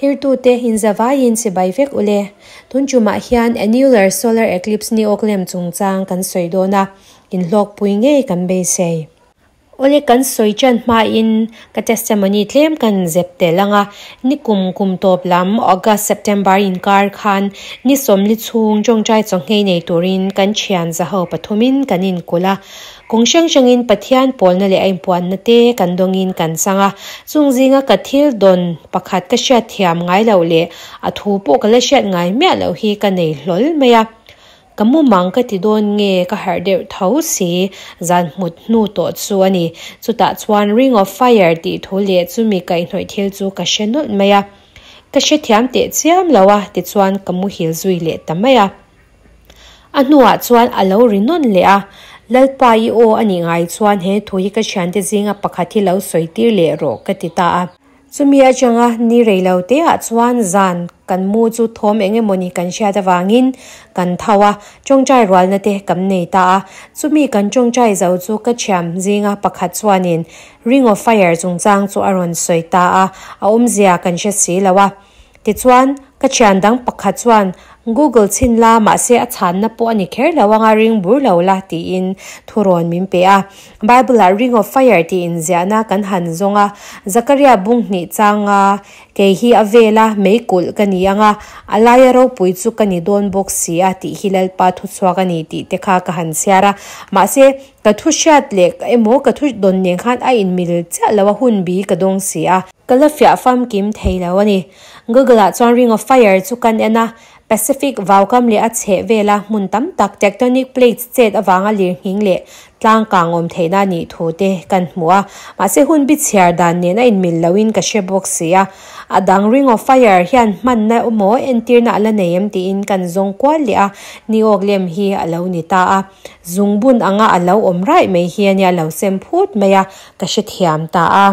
Thirtute inzavaiin chibai vek ule. Tun tumah hian Annular Solar Eclipse ni awklem chungchang kan sawi dawn a, inhlawkpui ngei kan beisei. Awle kan sawi chan hmain ka testimony tlem kan zep tel ang a, ni kum kum tawp lam August September inkar khan ni 40 chhung tawngtai chawnghei nei turin kan thian zaho pathumin kan inkulh a. Kawng hrang hrangin Pathian pawlna leh a inpuanna te kan dawngin kan chang a, chung zinga ka thil dawn pakhat ka hriat thiam ngai loh leh a thu pawh ka la hriat ngai miah loh hi ka nei hlawl mai a. Ka mumang ka ti dawn nge ka harh deuh tho si, zan hmut hnu tawh chu a ni. Chutah chuan Ring of Fire tih thu leh chumi kaihhnawih thil chu ka hre nawlh mai a. Ka hrethiam teh chiam lo a, tichuan ka muhil zui leh ta mai a. A hnuah chuan a lo ri nawn leh a, Lalpa i aw a nih ngai chuan he thu hi ka thiante zinga pakhat hi lo sawi tir leh rawh ka ti ta a. Chumi atanga ni rei lo teah chuan zan kan mu chu thawm eng emawni kan hriat avangin kan tho a, tawngtai rualna te kan nei ta a. Chumi kan tawngtai zo chu ka thiam zinga pakhat chuanin Ring of Fire chungchang chu a rawn sawi ta a, a awmzia kan hre si lo a. Tichuan, ka thian dang pakhat chuan, Google chhin la, mahse a chhanna pawh a ni kher lo anga ring bur lo la, tiin thurawn min pe a. Bible-ah Ring of Fire tih inziahna kan han zawng a, Zakaria bung hnih changa kei hi a vela mei kulh ka ni anga, a laia ropui chu ka ni dawn bawk si a tih hi Lalpa thuchhuak a ni tih te kha ka han chhiar a. Mahse, ka thu hriat leh emaw ka thu dawn nen khan a inmil chiah lo a, hun bi ka dawng si a. Ka la fiah famkim thei lo a ni. Google ah chuan Ring of Fire chu kan en a, Pacific vaukam leh a chheh vela hmun tam tak tectonic plates chet avanga lirnghing leh tlang kang awm theihna a nih thu te kan hmu a. Mahse hun bi chhiar dan nen a inmil loin ka hre bawk si a. A dang Ring of Fire hian hmanna emaw entirna a la nei em tiin kan zawng kual leh a, ni awk lem hi a lo ni ta a. Zungbun anga a lo awm raih mai hi a nia lo sem phut mai a, ka hrethiam ta a.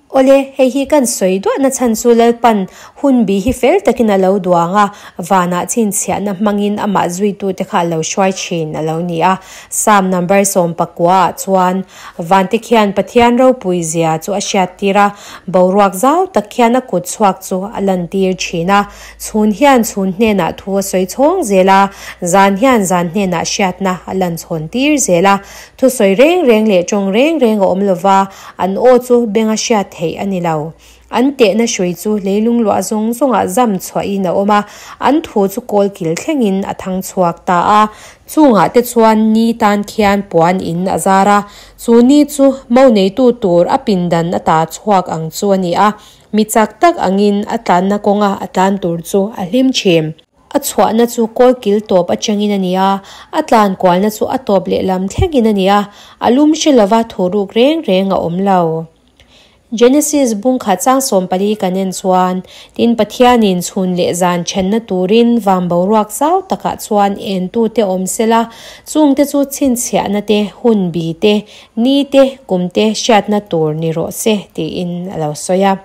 Awle, hei hi kan sawi duahna chhan chu Lalpan hun bi hi fel takin a lo duang a, vanah chhinchhiahna hmangin amah zuitute kha a lo hruai thin a lo ni a. Psalm number 19 ah chuan, Vante khian Pathian ropui zia chu a hriattir a, boruak zau tak khian a kut chhuak chu a lantir thin a. Chhun hian chhun hnenah thu a sawi chhawng zel a, zan hian zan hnenah hriatna a lan chhawn tir zel a. Thusawi reng reng leh tawng reng reng a awm lova, an aw chu benga hriat theih a ni lo. An tehna hrui chu leilung luah zawng zawngah zam chhuahin a awm a, an thu chu kawl kil thlengin a thang chhuak ta a. Chungah te chuan ni tan khian puan in a zar a, chu ni chu mo neitu tur a pindan a ta chhuak ang chu a ni a, mi chak tak angin a tlanna kawnga a tlan tur chu a hlim thin. A chhuahna chu kawl kil tawp atangin a ni a, a tlan kualna chu a tawp lehlam thlengin a ni a, a lum hre lova thuruk reng reng a awm lo. Genesis bung khat chang 14 kan en chuan, tin Pathianin chhun leh zan thenna turin van boruak zau takah chuan entute awm sela, chungte chu chhinchhiahna te, hun bi te, ni te, kum te hriatna tur ni rawh se tiin a lo sawi a.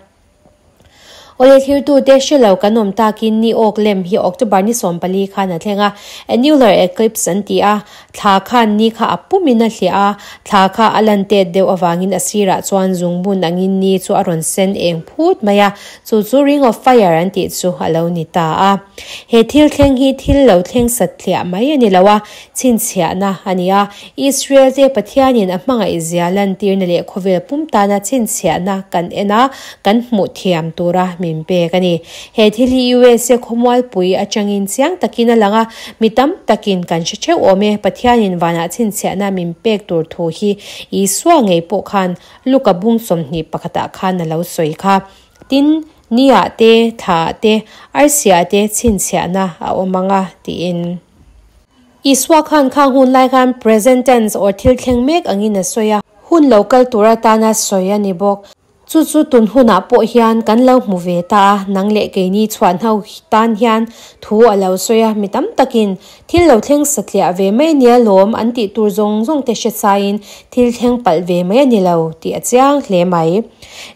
Awle thirtute hre lo kan awm takin ni awk lem hi October ni 14 khan a thleng a, annular eclipse an ti a, thla khan ni kha a pumin a hliah a, thla kha a lan tet deuh avangin a sirah chuan zungbun angin ni chu a rawn sen eng phut mai a, chu chu ring of fire an tih chu a lo ni ta a. He thil thleng hi thil lo thleng sat hliah mai a ni lo a, chhinchhiahna a ni a, Israel te Pathianin a hmangaih zia lantirna leh khawvel pum tana chhinchhiahna kan en a, kan hmuh thiam tura min pek a ni. He thil hi USA khawmualpui atangin chiang takin a lang a, mi tam takin kan hre theuh awm e, Pathianin vanah chhinchhiahna min pek tur thu hi Isua ngei pawh khan Luka bung 21 ah khan a lo sawi kha. Tin, ni ah te, thla ah te, arsi ah te chhinchhiahna a awm ang a, tiin. Isua khan khang hun lai khan present tense or thil thleng mek angin a sawi a, hun lo kal tur atana sawi a ni bawk. Chu chu tun hunah pawh hian kan lo hmu ve ta a, nang leh keini chhuan ho tan hian thu a lo sawi a, mi tam takin thil lo thleng satliah ve mai nia lawm an tih tur zawng zawng te hre saiin thil thleng palh ve mai a ni lo tih a chiang hle mai.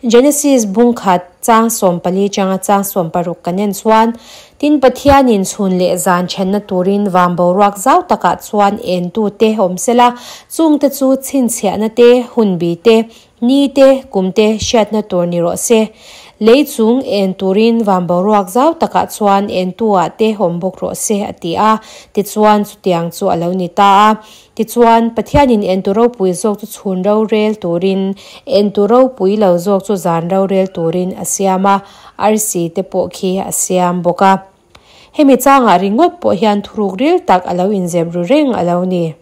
Genesis bung khat chang 14 changa chang 16 kan en chuan, Tin Pathianin chhun leh zan thenna turin van boruak zau takah chuan entute awm sela, chungte chu chhinchhiahna te, hun bi te, ni te, kum te hriatna tur ni rawh se. Lei chung en turin van boruak zau takah chuan entu-ah te awm bawk rawh se, a ti a. Tichuan, chutiang chu a lo ni ta a. Tichuan, Pathianin entu ropui zawk chu chhun rorel turin, entu ropui lo zawk chu zan rorel turin a siam a, arsi te pawh khi a siam bawk a. Hemi changah ringawt pawh hian thuruk ril tak a lo inzep ru reng a lo ni.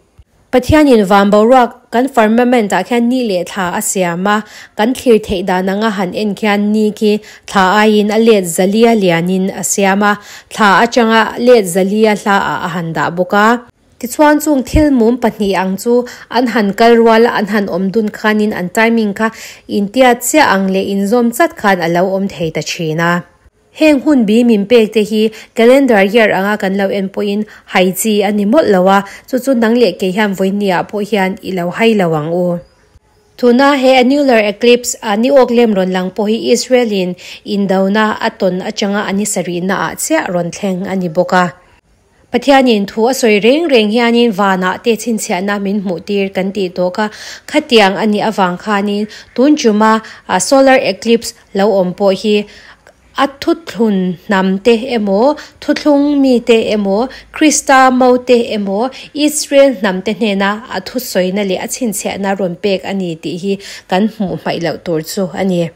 Pathianin van boruak kan firmament ah khian ni leh thla a siam a, kan thlir theih dan anga han en khian ni khi thla aiin a let zalia lianin a siam a, thla atanga let zalia hla ah a han dah bawk a. Tichuan chung thil mum pahnih ang chu an han kal rual a, an han awm dun khanin an timing kha intiat chiah ang leh inzawm chat khan a lo awm thei ta thin a. Heng hun bi min pek te hi calendar year anga kan lo en pawhin hai chi a ni mawlh lo a, chu chu nang leh kei hian vawinia pawh hian i lo hai lo ang u. Tuna he annular eclipse a ni awk lem rawn lang pawh hi Israel in indona a tawn atanga a ni sarihna ah chiah rawn thleng a ni bawk a. Pathianin thu a sawi reng reng hianin vanah te chhinchhiahna min hmuh tir kan tih tawh kha. Khatiang a nih avang khanin tun tuma solar eclipse lo awm pawh hi a thuthlun hnam te emaw, thuthlung mite emaw, Krista mo te emaw, Israel hnam te hnena a thusawina leh a chhinchhiahna rawn pek a ni tih hi kan hmuh hmaih loh tur chu a ni.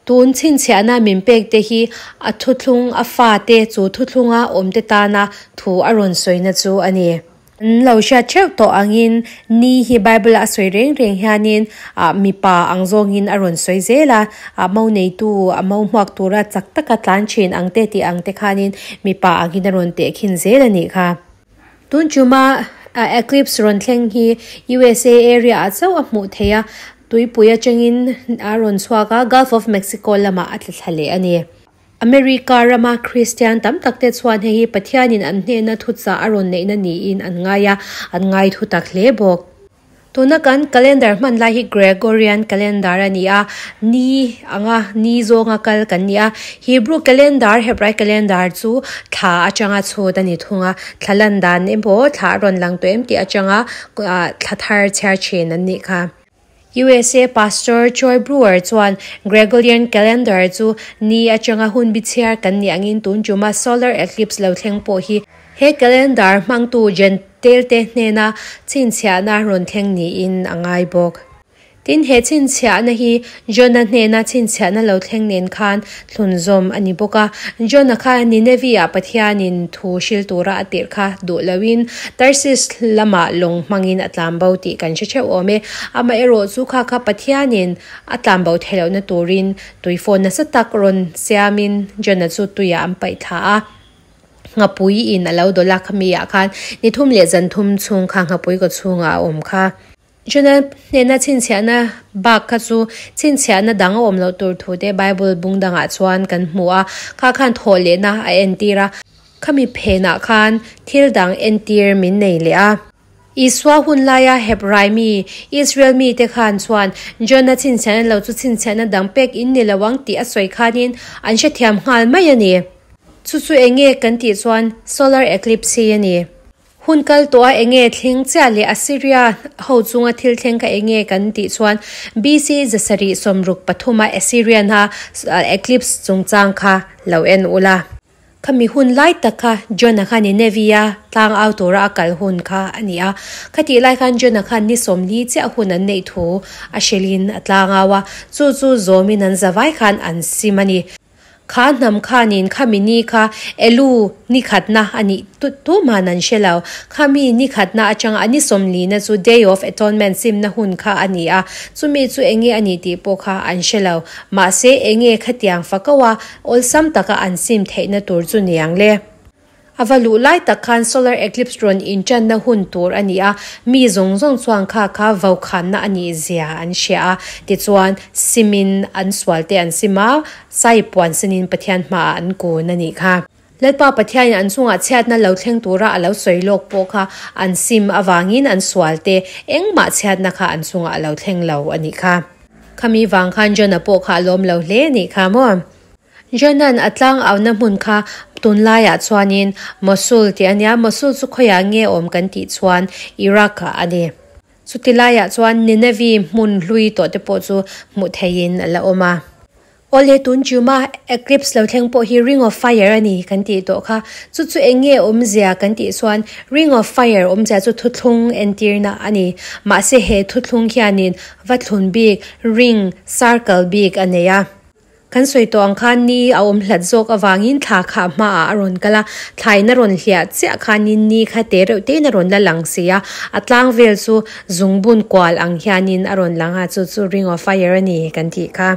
Tun chhinchhiahna min pek te hi a thuthlung a fate chu thuthlunga awmte tana thu a rawn sawina chu a ni. An lo hriat theuh tawh angin ni hi Bible-a a sawi reng reng hianin mipa ang zawngin a rawn sawi zel a, mo neitu a mo hmuak tura chak taka tlan thin ang te tih ang te khanin mipa angin a rawn tehkhin zel a nih kha. Tun tuma eclipse rawn thleng hi USA area ah chauh a hmuh theih a, tuipui atangin a rawn chhuak a, Gulf of Mexico lamah a tla thla leh a ni. America rama Kristian tam takte chuan hei hi Pathianin an hnehna thuchah a rawn neihna niin an ngai a, an ngai thu tak hle bawk. Tuna kan calendar hman lai hi Gregorian calendar a ni a, ni anga ni zawnga kal kan ni a. Hebrew calendar, Hebraik calendar, chu thla atanga chhut a ni thung a, thla lan dan emaw thla a rawn lang tawh em tih atanga thla thar chhiar thin an nih kha. USA Pastor Troy Brewer chuan Gregorian calendar chu ni atanga hun bi chhiar kan nih angin tun tuma solar eclipse lo thleng pawh hi he calendar hmangtu Gentile te hnena chhinchhiahna rawn thleng niin a ngai bawk. Tin, he chhinchhiahna hi Jonah hnena chhinchhiahna lo thleng nen khan thlunzawm a ni bawk a. Jonah kha Nineveh-ah Pathianin thu hril tura a tirh kha duh loin Tarsis lamah lawng hmangin a tlanbo tih kan hre theuh awm e. Amaherawh chu kha kha Pathianin a tlanbo theih lohna turin tuifawn nasa tak rawn siamin Jonah chu tuiah an paih thla a. Nghapui in a lo dawlh a, khami ah khan ni thum leh zan thum chhung kha nghapui kaw chhungah a awm kha. Jonah hnena chhinchhiahna bak kha chu chhinchhiahna dang a awm loh tur thu te Bible bung dangah chuan kan hmu a, kha khan thawh lehna a entir a, khami phenah khan thil dang entir min nei leh a. Isua hun laia Hebrai mi, Israel mite khan chuan Jonah chhinchhiahna lo chu chhinchhiahna dang pek in ni lo ang tih a sawi khanin an hrethiam nghal mai a ni. Chu chu enge kan tih chuan solar eclipse hi a ni. Hun kal tawh a enge thleng chiah leh Assyria ho chunga thil thleng kha enge kan tih chuan BC 763 a Assyrian a eclipse chungchang kha lo en ula. Khami hun lai tak kha Jonah kha Nineveh a tlang au tura a kal hun kha a ni a. Khatih lai khan Jonah khan ni sawmli chiah hun an neih thu a hrilhin a tlang au a, chu chu zawmin an zavai khan an sim a ni. Kha hnam khanin khami ni kha Elu ni khatna a nih tuhman an hre lo. Khami ni khatna atanga a ni sawmlina chu Day of Atonement simna hun kha a ni a, chumi chu enge a nih tih pawh kha an hre lo. Mahse, enge khatiang fakaua awlsam taka an sim theihna tur chu niang le? A va luh lai tak khan solar eclipse rawn inṭanna hun tur a ni a, mi zawng zawng chuan kha kha vokhanna a nih zia an hria a. Tichuan, simin an sualte an sim a, sai puan sinin Pathian hmaah an kun a nih kha. Lalpa Pathianin an chungah chhiatna lo thleng tura a lo sawi lawk pawh kha an sim avangin an sualte engmah chhiatna kha an chungah a lo thleng lo a nih kha. Khami vang khan Jonah pawh kha a lawm lo hle a nih kha maw? Jordan a tlang auhna hmun kha tunlaiah chuanin Mosul tih a nia, Mosul chu khawiah nge awm kan tih chuan Iraq ah a ni. Chuti laiah chuan Nineveh hmun hlui tawh te pawh chu hmuh theihin a la awm a. Awle tun Juma eclipse lo thleng pawh hi ring of fire a ni kan tih tawh kha. Chu chu eng nge awmzia kan tih chuan ring of fire awmzia chu thuthlung entirna a ni. Mahse he thuthlung hianin va thlun bik ring, circle, bik a nei a. Kan sawi tawh ang khan ni a awm hlat zawk avangin thla kha hmaah a rawn kal a, thlain a rawn hliah chiah khanin ni kha te reuh tein a rawn la lang si a, a tlang vel chu zungbun kual ang hianin a rawn lang a, chu chu ring of fire a ni kan tih kha.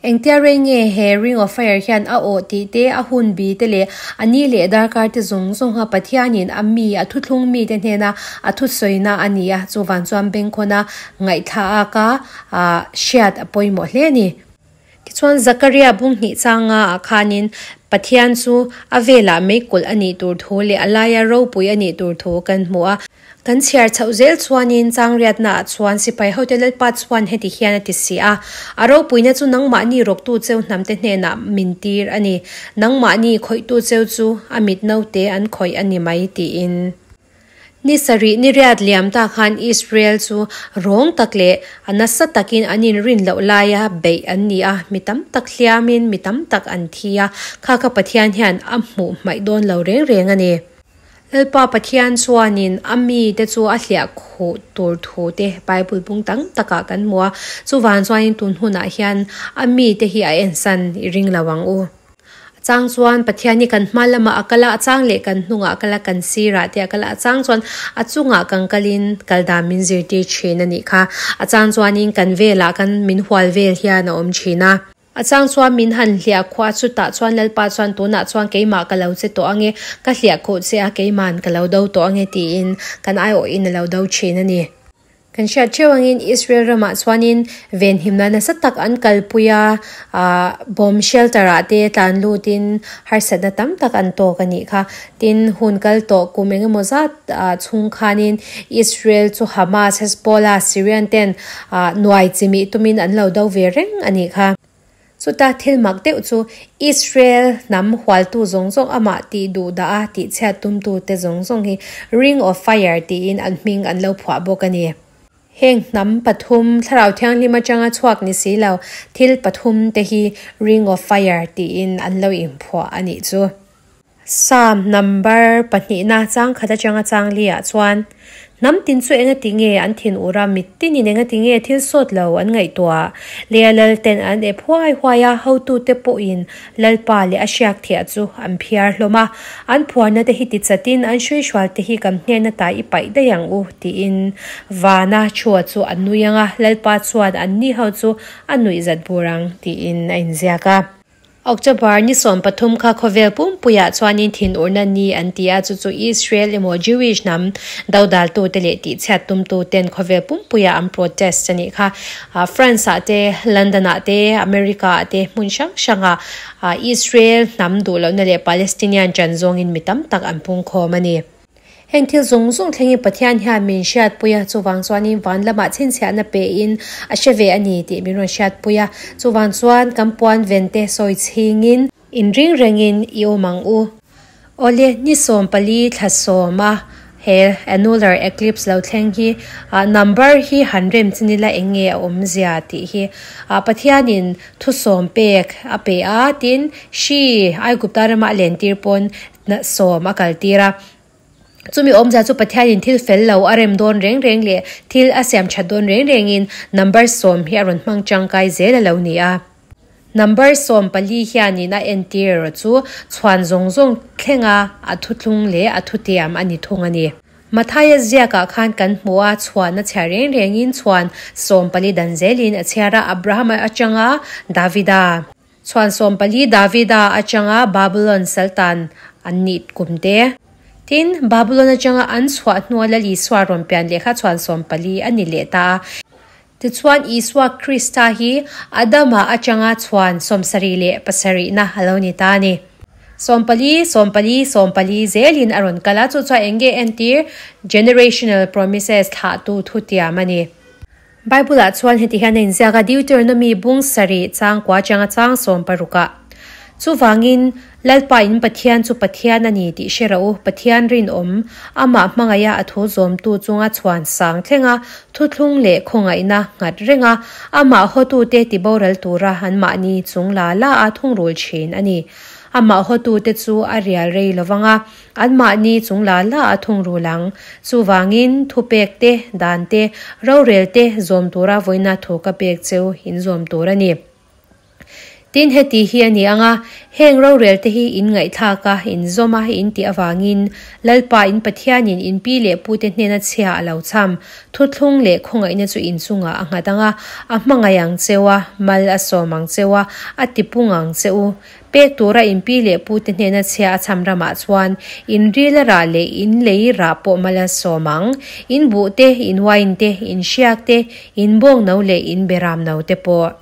Engtia rei nge he ring of fire hian a awh tih te, a hun bi te leh a ni leh darkar te zawng zawng a Pathianin a mi, a thuthlung mite hnena a thusawina a ni a, chuvang chuan bengkhawna ngaihthla aka hriat a pawimawh hle a ni. Tichuan, Zakaria bung hnih changa ah khanin Pathian chu a velah meikulh a nih tur thu leh a laia ropui a nih tur thu kan hmu a. Kan chhiar chhoh zel chuanin changriatna ah chuan sipai hote Lalpa chuan heti hian a ti si a, A ropuina chu nangmahni rawktu cheu hnamte hnenah min tir a ni, nangmahni khawihtu cheu chu a mit naute an khawih a ni mai, tiin. Ni sarih ni riat liam ta khan Israel chu rawng tak leh a nasa takin an inrin loh laia beih an ni a, mi tam tak hliamin mi tam tak an thi a, kha kha Pathian hian a hmuh hmaih dawn lo reng reng a ni. Lalpa Pathian chuanin a mite chu a hliah khuh tur thu te Bible bung tam takah kan hmu a, chuvang chuanin tun hunah hian a mite hi a ensan i ring lo ang u. A chang chuan Pathian hi kan hma lamah a kal a, a chang leh kan hnungah a kal a, kan sirah te a kal a, a chang chuan a chungah kan kalin kal dan min zirtir thin a nih kha. A chang chuanin kan velah kan min hual vel hian a awm thin a. A chang chuan min han hliah khuh a, chutah chuan Lalpa chuan tunah chuan keimah ka lo che tawh ange, ka hliah khuh che a, keima'n ka lo do tawh ange tiin kan aiawhin a lo do thin a ni. Kan hriat theuh angin Israel ramah chuanin venhimna nasa tak an kalpui a, bomb shelter ah te tlan lutin harsatna tam tak an tawk a nih kha. Tin, hun kal tawh kum engemaw zat chhung khanin Israel chu Hamas, Hezbollah, Syrian ten nuai chimih tumin an lo do ve reng a nih kha. Chuta thil mak deuh chu Israel hnam hualtu zawng zawng amah tih duh dah a tih chhiat tumtu te zawng zawng hi Ring of Fire tiin an hming an lo phuah bawk a ni. Heng hnam pathum Thlarau Thianghlim atanga chhuak ni si lo thil pathum te hi Ring of Fire tiin an lo inphuah a nih chu. Psalm number pahnihna changkhat atanga changli ah chuan, Hnam tin chu engati nge an thin ur a, mit tinin engati nge thil sawt lo an ngaihtuah? Lea lal ten an ep huai huai a, hotute pawhin Lalpa leh a hriak thiah chu an phiar hlawm a, an phuarna te hi ti chatin an hruihrual te hi kan hnen ata i paih daih ang u tiin vana thua chu a nui ang a, Lalpa chuan anni ho chu a nuihzat bur ang tiin a inziak a. October ni 13 kha khawvel pumpuiah chuanin thinurna ni an ti a, chu chu Israel emaw Jewish hnam dodaltute leh tihchhiat tumtuten khawvel pumpuiah an protest a nih kha. France-ah te, London-ah te, America-ah te hmun hrang hrangah Israel hnam duhlohna leh Palestinian ṭan zawngin mi tam tak an pungkhawm a ni. Heng thil zawng zawng thlengin Pathian hian min hriatpui a, chuvang chuanin van lamah chhinchhiahna pein a hre ve a ni tih min rawn hriatpui a. Chuvang chuan kan puan vente sawi chhingin inring rengin i awm ang u. Awle, ni 14 thla sawm a he annular eclipse lo thleng hi number hi han rem chin ila eng nge a awmzia tih hi Pathianin thusawm pek a pe a, tin hri Aigupta rama a lentir pawn 10 a kaltir a. Chumi awmzia chu Pathianin thil fel lo a rem dawn reng reng leh thil a siam that dawn reng rengin number 10 hi a rawn hmang tangkai zel a lo ni a. Number 14 hianin a entir erawh chu chhuan zawng zawng thlenga a thuthlung leh a thutiam a ni thung a ni. Mathaia ziakah khan kan hmu a, chhuan a chhiar reng rengin chhuan 14 dan zelin a chhiar a, Abrahama atanga Davida. Chhuan 14 Davida atanga Babulon saltan an nih kum te. Tin, Babulon atanga an chhuah hnua Lal Isua rawn pian leh kha chhuan 14 a ni leh ta a. Tichuan Isua Krista hi Adama atanga chhuan 77na a lo ni ta a ni. 14, 14, 14 zelin a rawn kal a, chu chuan eng nge entir? Generational promises thlahtu thutiam a ni. Bible-ah chuan heti hian a inziak a, Deuteronomy bung sarih chang kua changa chang 16 ah. Chuvangin, Lalpa in Pathian chu Pathian a ni tih hre rawh u, Pathian rinawm, amah hmangaiha a thu zawmtu chunga chhuan sang thlenga thuthlung leh khawngaihna nghat renga amah hawtute tiboral tura anmahni chung la la a thungrul thin a ni. Amah hawtute chu a rial rei lovang a, anmahni chung la la a thungrul ang. Chuvangin, thupek te, dan te, rorel te zawm tura vawiina thu ka pek cheu in zawm tur a ni. Tin, heti hi a ni ang a, heng rorel te hi in ngaihthlak a, in zawm a, in tih avangin Lalpa in Pathianin in pi leh pute hnena chhia a lo cham, thuthlung leh khawngaihna chu in chungah a nghat ang a, a hmangaih ang cheu a, mal a sawm ang cheu a, a tipung ang che u. Pek tura in pi leh pute hnena chhia a cham ramah chuan in ril a rah leh in lei rah pawh mal a sawm ang, in buh te, in wine te, in hriak te, in bawng no leh in beram no te pawh.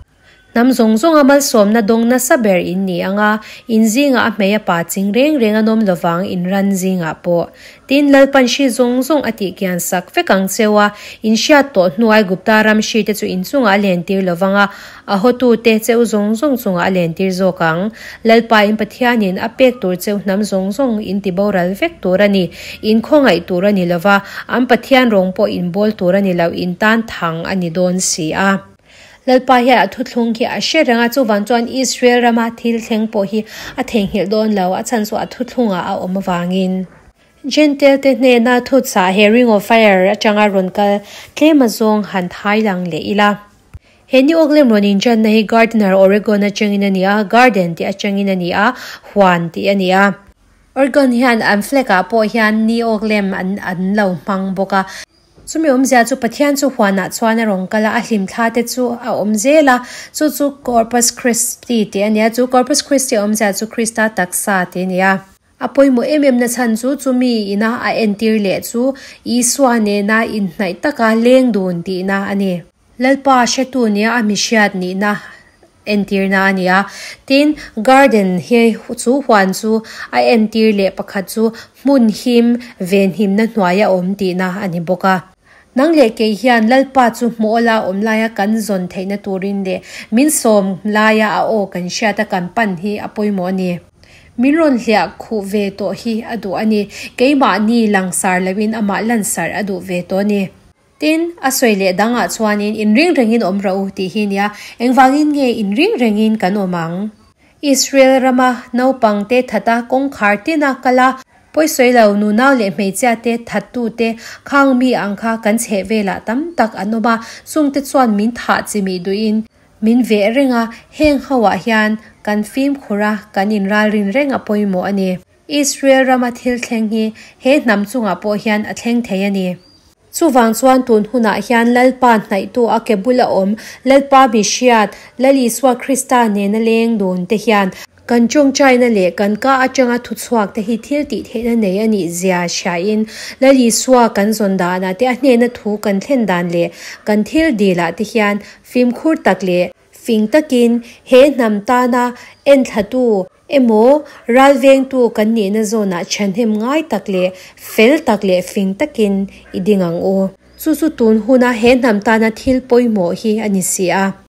Hnam zawng zawnga malsawmna dawng nasa ber in ni ang a, in zingah a hmei a pa ching reng reng an awm lovang in ran zingah pawh. Tin, Lalpan hri zawng zawng a tih kian sak vek ang cheu a, in hriat tawh hnu Aigupta ram hri te chu in chungah a lentir lovang a, a hawtute cheu zawng zawng chungah a lentir zawk ang. Lalpa in Pathianin a pek tur cheu hnam zawng zawng in ti boral vek tur a ni, in khawngaih tur a ni lova, an Pathian rawng pawh in bawl tur a ni lo, in tan thang a ni dawn si a. Lalpa hian a thuthlung hi a hre reng a, chuvang chuan Israel rama thil thleng pawh hi a theihnghilh dawn lo, a chhan chu a thuthlungah a awm avangin. Jentail te hnena thuchah he Ring of Fire atanga rawn kal tlem azawng han thai lang leh ila. He ni awk lem rawn inṭanna hi Gardner, Oregon atangin a ni a, Garden tih atangin a ni a, Huan tih a ni a. Oregon hian an flag ah pawh hian ni awk lem an an lo hmang bawk a. Chumi awmzia chu Pathian chu huanah chuan a rawn kal a, a hlimthla te chu a awm zel a, chu chu Corpus Christi tih a ni a, chu Corpus Christi awmzia chu Krista taksa tih a ni a. A pawimawh em em na chhan chu chumi ina a entir leh chu Isua nena inhnaih taka leng dun tihna a ni. Lalpa hretu nia a mihriat nihna entirna a ni a. Tin, garden hi chu huan chu a entir leh pakhat chu hmun him venhimna hnuaia awm tihna a ni bawk a. Nang leh kei hian Lalpa chu hmuhawla awm laia kan zawn theihna turin leh min sawm laia a aw kan hriata kan pan hi a pawimawh a ni. Min rawn hliah khuh ve tawh hi a duh a ni. Keimahni langsar loin amah lansarh a duh ve tawh a ni. Tin, a sawi leh dangah chuanin inring rengin awm rawh u tih hi nia, engvangin nge inring rengin kan awm ang? Israel rama naupangte thata kawngkhar tina kal a, pawisawi lo nunau leh hmeichhiate thattute khang mi ang kha kan chheh velah tam tak an awm a, chungte chuan min thah chimih duhin min veh reng a, heng hoah hian kan fimkhur a, kan inralrin reng a pawimawh a ni. Israel rama thil thleng hi he hnam chungah pawh hian a thleng thei a ni. Chuvang chuan tun hunah hian Lalpa hnaihtu a ke bula awm Lalpa mihriat, Lal Isua Krista nena leng dun te hian kan tawngtaina leh kan ka atanga thuchhuak te hi thil tih theihna nei a nih zia hriain Lal Isua kan zawn danah te a hnena thu kan thlen dan leh kan thil dilah te hian fimkhur tak leh fing takin he hnam tana enthlatu Emaw, ralvengtu kan nihna zawnah ṭhahnem ngai tak leh fel tak leh fing takin i ding ang u. Chu chu tun huna he hnam tana thil pawimawh hi a ni si a.